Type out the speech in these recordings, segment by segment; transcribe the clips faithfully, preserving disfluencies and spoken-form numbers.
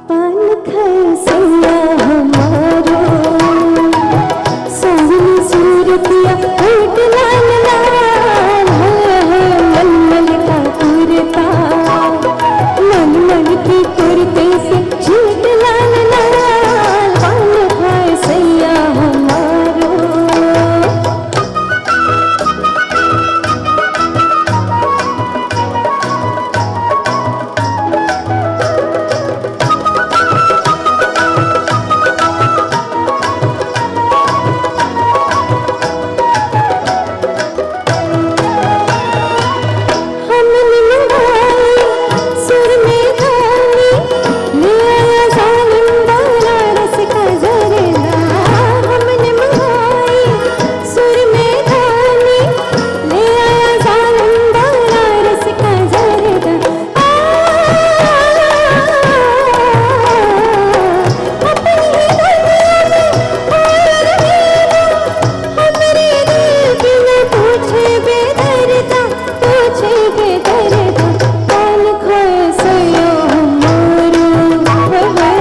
पानखै सैया हमारो, सावली सूरतिया होठ लाल लाल, हाय हाय मलमल का कुर्ता, मलमल के कुर्ते से छींट लाल लाल, पानखै सैया हमारो। हमने मंगाई सुरमे धानी, ले आया जालिम बनारस का जरदा। हमने मंगाई सुरमे धानी, ले आया जालिम बनारस का जरदा। आ, अपनी दुनिया में और रहना, हमरे दिल की ना पूछे बेदर्दा। तुझे बेदर्द कौन खोए सैया हमारो। हाय हाय,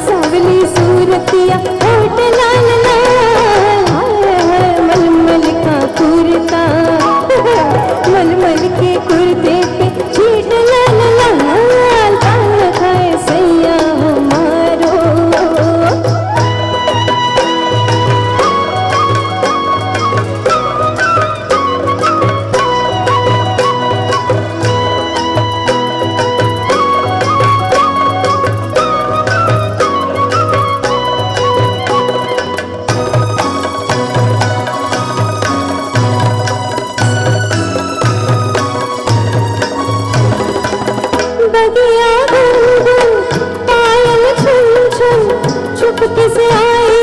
सावली सूरतिया होठ लाल लाल। हाय हाय, मलमल का कुर्ता, मलमल के कुर्ते पे छींट लाल लाल। कौन खोए सैया हमारो। बगिया गुनगुन पायल छुन छुन, चुपके से आई